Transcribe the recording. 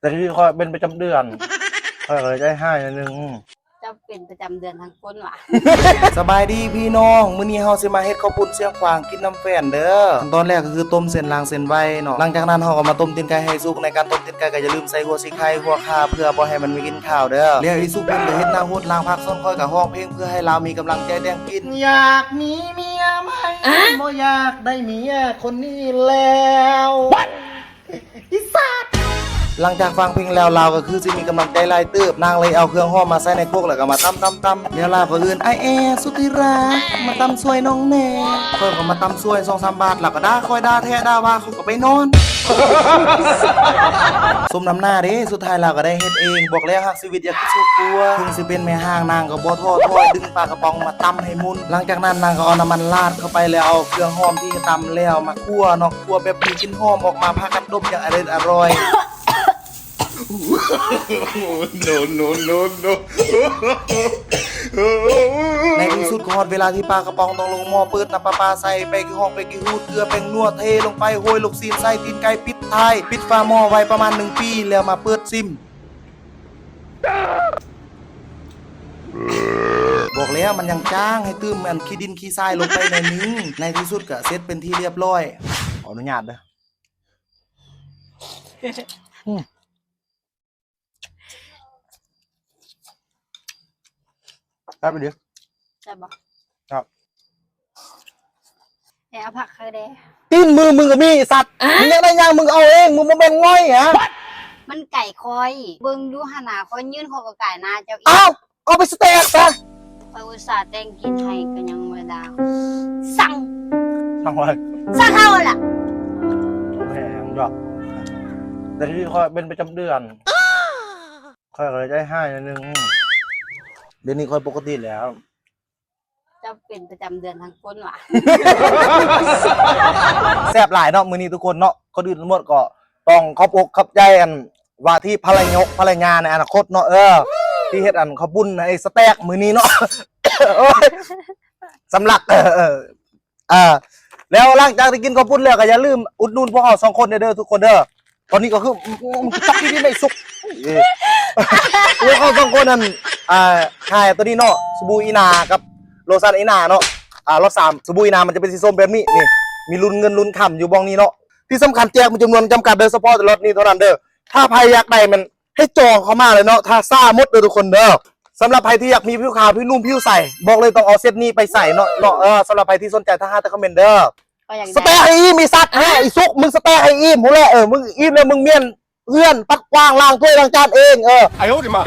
ຕະກີ້ຂ້ອຍເປັນປະຈຳເດືອນ ຂ້ອຍກໍເລີຍໃຈຮ້າຍໜ້ອຍໜຶ່ງ. ເຈົ້າເປັນປະຈຳເດືອນທັງຄົນຫວາ? ສະບາຍດີພີ່ນ້ອງ ມື້ນີ້ເຮົາຊິມາເຮັດເຂົ້າປຸ້ນຊຽງຂວາງກິນນຳແຟນເດີ. ຂັ້ນຕອນແລກກໍຄືຕົ້ມເສັ້ນລາງເສັ້ນໄວເນາະ. ຫຼັງຈາກນັ້ນເຮົາກໍມາຕົ້ມຕີນໄກ່ໃຫ້ສຸກ. ໃນການຕົ້ມຕີນໄກ່ກໍຢ່າລືມໃສ່ຫົວສີໄຄ ຫົວຂ່າ ເພື່ອບໍ່ໃຫ້ມັນມີກິ່ນຄາວເດີ. ແລ້ວອີສຸກເພິ່ນກໍເຮັດໜ້າຫົດລ້າງຜັກ ສ່ວນຂ້ອຍກໍຮ້ອງເພງເພື່ອໃຫ້ລາວມີກຳລັງໃຈແຕ່ງກິນ. ຢາກມີເມຍໃໝ່ ບໍ່ຢາກໄດ້ເມຍຄົນນີ້ແລ້ວ. ອີສັດ! ຫຼັງຈາກຟັງເພງແລ້ວ ລາວກໍຄືຊິມີກຳລັງໃຈຫຼາຍເຕີບ. ນາງເລີຍເອົາເຄື່ອງຫອມມາໃສ່ໃນຄົກ ແລ້ວກໍມາຕຳໆໆ. ແລ້ວລາວກໍເອີ້ນ ອ້າຍແອ ສຸດທີ່ຮັກ ມາຕຳຊ່ວຍນ້ອງແດ່. ຂ້ອຍກໍມາຕຳຊ່ວຍສອງສາມບາດ ລາວກໍດ່າຂ້ອຍ ດ່າແທ້ດ່າວ່າ ຂ້ອຍກໍໄປນອນ. ສົມນ້ຳໜ້າເດ້ ສຸດທ້າຍລາວກໍໄດ້ເຮັດເອງ. ບອກແລ້ວຮັກຊີວິດຢ່າຄິດສຸກຕົວ. ເຖິງຊິເປັນແມ່ຮ້າງ ນາງກໍບໍ່ທໍ້ຖອຍ ດຶງປາກະປ໋ອງມາຕຳໃຫ້ໝຸ່ນ. ຫຼັງຈາກນັ້ນນາງກໍເອົານ້ຳມັນລາດເຂົ້າໄປ ແລ້ວເອົາເຄື່ອງຫອມທີ່ຕຳແລ້ວມາຂົ້ວເນາະ. ຂົ້ວແບບມີກິ່ນຫອມອອກມາ ພາກັນດົມຢ່າງອະເລີດອະລ່ອຍ. ໃນທີ່ສຸດກໍຮອດເວລາທີ່ປາກະປ໋ອງຕ້ອງລົງໝໍ້. ເປີດນ້ຳປະປາໃສ່ ແປ້ງກີ່ຫອງ ແປ້ງກີ່ຫູດ ເກືອ ແປ້ງນົວ ເທລົງໄປ. ໂຮຍລູກຊີ້ນໃສ່ ຕີນໄກ່ ປິດທ້າຍ. ປິດຝາໝໍ້ໄວ້ປະມານໜຶ່ງປີ ແລ້ວມາເປີດຊິມ. ບອກແລ້ວມັນຍັງຈາງ ໃຫ້ຕື່ມອັນຂີ້ດິນຂີ້ຊາຍລົງໄປໜ້ອຍໜຶ່ງ. ໃນທີ່ສຸດກໍເສັດເປັນທີ່ລຽບລ້ອຍ. ຂໍອະນຸຍາດເດີ. ອືມ ແຊບອີ່ຫຼີ. ແຊບບໍ່? ແຊບ. ແດ່ ເອົາຜັກໃຫ້ແດ່. ຕີນມືມຶງກໍມີ ໄອ້ສັດ. ອະ? ມຶງຢາກໄດ້ຫຍັງມຶງເອົາເອງ ມຶງບໍ່ແມ່ນງ່ອຍຫະ. ມັນໄກ່ຂ້ອຍ ເບິ່ງດູຫັ້ນນະ ຂ້ອຍຍື່ນ ຂ້ອຍກໍກາຍໜ້າເຈົ້າອີກ. ອ້າວ ເອົາໄປສະແຕັກຊະ. ຂ້ອຍອຸດສ່າແຕ່ງກິນໃຫ້ກໍຍັງບໍ່ໄດ້. ສັ່ງ ສັ່ງໄວ້ ສັ່ງເຮົາລະ. ແພງດອກ ແຕ່ທີ່ຂ້ອຍເປັນປະຈຳເດືອນ ຂ້ອຍກໍເລີຍໃຈຮ້າຍໜ້ອຍໜຶ່ງ. ດຽວນີ້ຂ້ອຍປົກກະຕິແລ້ວ. ເຈົ້າເປັນປະຈຳເດືອນທັງຄົນຫວາ? ແຊບຫຼາຍເນາະ ມື້ນີ້ທຸກຄົນເນາະ. ກ່ອນອື່ນໝົດກໍຕ້ອງຂອບອົກຂອບໃຈອັນ ວ່າທີ່ພັນລະຍົກພັນລະຍາໃນອະນາຄົດເນາະ ເອີ ທີ່ເຮັດອັນເຂົ້າປຸ້ນໃຫ້ສະແຕັກມື້ນີ້ເນາະ. ໂອ້ຍ ສຳລັກ ເອີ ເອີ ເອີ ແລ້ວຫຼັງຈາກທີ່ກິນເຂົ້າປຸ້ນແລ້ວ ກໍຢ່າລືມອຸດໜູນພວກເຮົາສອງຄົນເດີ ເດີ ທຸກຄົນເດີ. ຕອນນີ້ກໍຄື ອືມ ອືມ ຈອກດີໆ ໄດ້ສຸກ ເອີ ພວກເຮົາສອງຄົນນັ້ນ ອ່າ ຂາຍຕົວນີ້ເນາະ ສະບູອີ່ໜ້າກັບໂລຊັນອີ່ໜ້າເນາະ. ອ່າ ລອດສາມ ສະບູອີ່ໜ້າມັນຈະເປັນສີສົ້ມແບບນີ້ ນີ້ ມີລຸ້ນເງິນລຸ້ນຄຳຢູ່ບ່ອນນີ້ເນາະ. ທີ່ສຳຄັນແຈກມີຈຳນວນຈຳກັດເດີ ສະເພາະແຕ່ລອດນີ້ເທົ່ານັ້ນເດີ. ຖ້າໃຜຢາກໄດ້ແມ່ນໃຫ້ຈອງເຂົ້າມາເລີຍເນາະ ຖ້າຊ້າໝົດເດີທຸກຄົນເດີ. ສຳລັບໃຜທີ່ຢາກມີຜິວຂາວຜິວນຸ່ມຜິວໃສ ບອກເລີຍຕ້ອງເອົາເຊັດນີ້ໄປໃຊ້ເນາະ ເນາະ. ເອີ ສຳລັບໃຜທີ່ສົນໃຈທັກຫາແຕ່ຄອມເມັນເດີ. ສະແຕັກໃຫ້ອີ່ມ ອີ່ສັດ ອີ່ສຸກ ມຶງສະແຕັກໃຫ້ອີ່ມພຸ້ນແຫຼະ. ເອີ ມຶງອີ່ມແລ້ວມຶງມ້ຽນເຮືອນ ປັດກວາງ ລ້າງຖ້ວຍລ້າງຈານເອງ. ເອີ ອາໂຍ ມາ